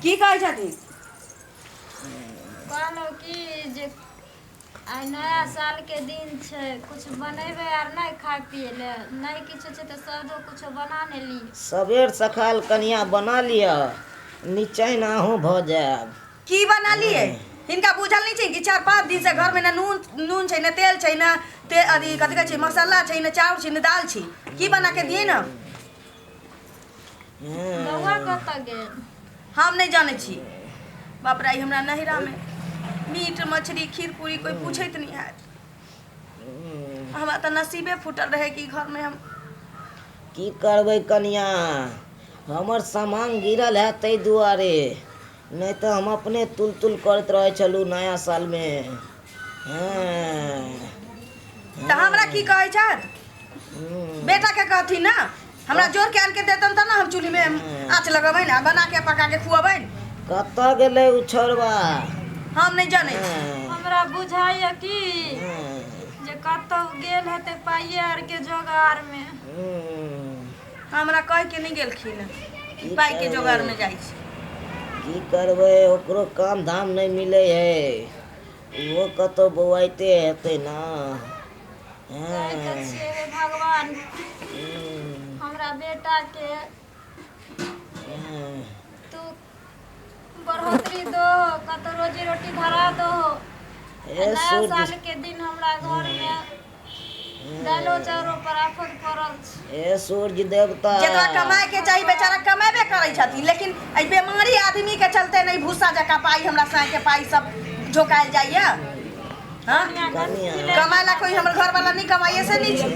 की कहै छथिन? कहलहुँ कि जे आइ नया सालके दिन छै, किछु बनेबै आर नहि खाय पियै लए? नहि किछो छै तऽ सादो किछो बना ने ली। सबेर सकाल कनिया बना लिअ, निचैन अहूँ भऽ जायब। की बना लिए? हिनका बुझल नहि छै कि 4-5 दिन से घर में न नून नून छै, न तेल छै, न ते अथी कथी कहै छै मसाला छै, न चाउर छै, न दाल छै। की बना के दिए न? बौआ कतऽ गेल? हम नहि जानै छी। बाप रे, हमरा नैहरा में मीट मछली खीर पूरी कोई पूछैत नहीं हैत। हमरा तऽ नसीबे फूटल रहे कि घर में हम की करबै कनिया, हमर सामान गिरल है ताहि दुआरे, नहि तऽ हम अपने तुल तुल करैत रहै छलहुँ नया सालमे। हँ। तऽ हमरा की कहै छथि? बेटा के कहथिन ना, हमरा जोर के आन के देतन तऽ ना हम चूल्ही में आँच लगेबै ना, बना के पका के खुअबै। कतऽ गेलै ओ छौड़बा? हम नहि जानै छी। हमरा बुझाइए कि जे कतहु गेल हेतै पाइए आरके जोगारमे। हमरा कहि के नहि गेलखिन कि पाइ के जोगार में जाइ छी। की करबै, ओकरो काम धाम नहि मिलै है, ओहो कतहु बौआइते हेतै ना। कहै तऽ छियै, हे भगवान, हमरा बेटाके तू बढ़ोतरी दो, कतौ रोजी रोटी धरा दो। हे नया सूर्य साल के दिन हमरा घर में दालो चाउरो पर आफत पड़ल छै। हे सूर्य देवता, जतबा कमाए के चाही बेचारा कमेबे करै छथिन, लेकिन एहि बेमारी आदमी के चलते नहि भूसा जकाँ पाइ हमरा साँय के पाइ सब झोकायल जाइया। हाँ, कनिया कमाए ला कोई हमर घर वाला नहीं कमाइए से नहीं छै।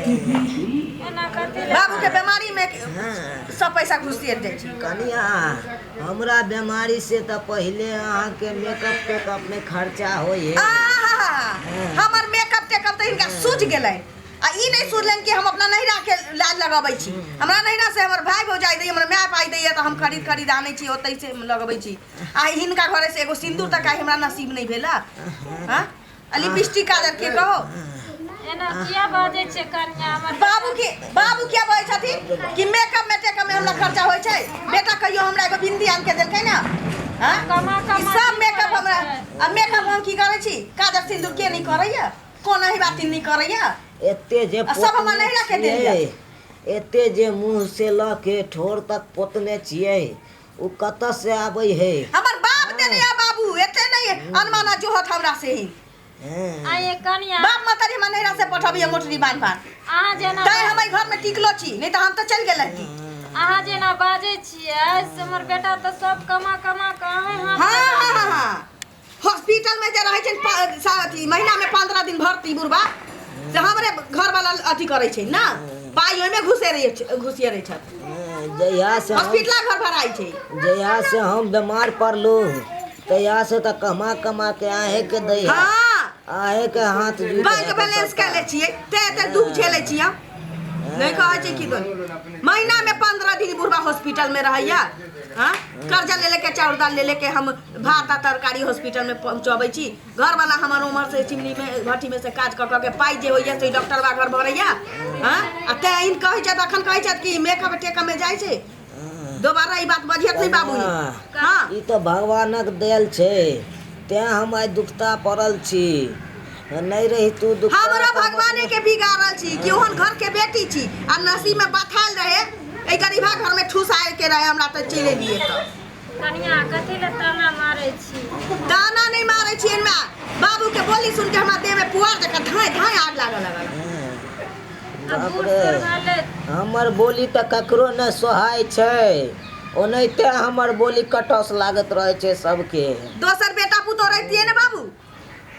एना कथी लए? बाबू के बीमारी में सब पैसा घुसिए जाइ छै। कनिया, हमरा बीमारी से तऽ पहिले अहाँके मेकअप टेकअप में खर्चा होइ है। आहा, हमर मेकअप टेकअप तऽ हिनका सूझ गेलै आ ई नहि सूझलनि कि हम अपना नैहरा के लाज लगबै छी। हमरा नैहरा से हमर भाय भौजाइ दैया, हमर माय पाइ दैया, तऽ हम खरीद खरीद आनै छी, ओतै से लगबै छी। आ हिनका घरे से एगो सिन्दूर तक आइ हमरा नसीब नहि भेल। हाँ, आ लिपस्टिक काजर के कहो। एना किया बाजै छियै कनिया हमर? बाबू के बाबू क्या बजै छथिन कि मेकअप में टेकअप में हमरा खर्चा होइ छै। बेटा कहियो हमरा एगो बिंदी आन के देलकै ना? हाँ, कमा ई कमा सब की मेकअप करै हमरा छै? आ मेकअप हम की करै छी? काजर सिन्दूर के नहि करैया, कोना ही बात नहि करैया। एते जे आ सब हमर पोतने नैहरा के देल छियै, एते जे मुँह से लऽ के ठोर तक पोतने छियै, ओ कतऽ से आबै है? हमर बाप देने है बाबू, एते नहीं अनमाना जोहत हमरा से ही। आइए कनिया, बाप मतरी हमर नैहरा से पठबिए मोटरी बान्ह बान्ह। अहाँ जेना तैं हम एहि घर में टिकलो छी, नहीं तऽ हम तऽ चलि गेल रहती। अहाँ जेना बाजै छियै से हमर बेटा तऽ सब कमा कमा कऽ अहें हाथ हाँ हाँ हाँ हाँ, हॉस्पिटल में जे रहै छै अथी महीना में 15 दिन भर्ती बुढ़बा से हमरे घर वाला अथी करै छै ना, पाइ ओहिमे घुसे रहै, घुसिए रहै छथि। जहिया से हम हॉस्पिटल घर भराइ छै। जहिया से हम बीमार पड़लू तहिया से तऽ कमा कमा के अहें के दै है। हाँ, अहें के हाथ जुटै बैंक है बैलेंस सबटा। के ले छियै ते ते दुख झेलै छियै हम। नहीं कहै छै कि दोन महीना में 15 दिन बुढ़बा हॉस्पिटल में रहैया। हाँ, कर्जा ले लेके चाउर दाल ले लेके हम भात आ तरकारी हॉस्पिटल में पहुँचबै छी। घर वाला हमर उम्हर से चिमनी में भट्ठी में से काज कऽ कऽ के पाइ जे होइया से डॉक्टर बा घर भरैया। हाँ, आ तें इन कहै छथि, अखन कहै छथि कि मेकअप टेकअप में जाइ छै। दोबारा ई बात बजियत नहीं बाबू। हाँ, ई तऽ भगवानक देल छै, तें हम आइ दुखता पड़ल छी, नहि रही तू दुखता हमरो तऽ भगवाने के बिगाड़ल छी कि ओहन घर के बेटी छी आ नसीब में बथायल रहे एहि गरीबा घर में ठूस आए के रहे, हमरा तऽ चलि एलियै। तऽ कनिया, कथी लए ताना मारै छी? दाना नहीं मारै छी एहिमे, बाबू के बोली सुन के हमरा देह में पुआर जकाँ धाँय धाँय आग लागऽ लगल। आ बाप बूढ़ रे, सूढ़ भेलै। हमर बोली तऽ ककरो नहि सोहाय छै, ओनाहिते हमर बोली कटौस लागैत रहै छै सबके। दोसर बेटा पुतोह रहितियै ने बाबू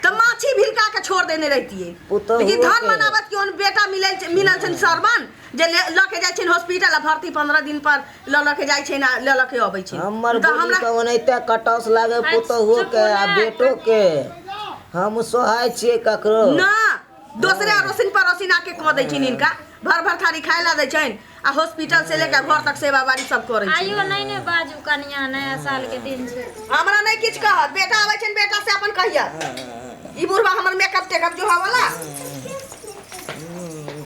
तऽ माछी भिलका के छोड़ देने रहितियै, पुतोहुओ लेकिन धन के। मनावत के ओहन बेटा मिलल छै, मिलल छनि सरवन जे लऽ के जाइ छनि हॉस्पिटल आ भर्ती 15 दिन पर लऽ लऽ के जाइ छनि आ लऽ लऽ के अबै छनि। हमर तऽ बोली हमरा तऽ ओनाहिते कटौस लागे अच्छा, पुतोहुओ के आ चुप बेटो के, हम सोहाय छियै ककरो ना? दोसरे अड़ोसिन पड़ोसिन आके कऽ दै छनि, हिनका भर भर थारी खाय ला दै छनि आ हॉस्पिटल से लेके घर तक सेवा बारी सब करै छै। आइयो नहि ने बाजू कनिया, नया साल के दिन छै। हमरा नहि किछु कहत, बेटा आबै छनि, बेटा से अपन कहिया। ई बुढ़बा हमर मेकअप टेकअप जो वाला।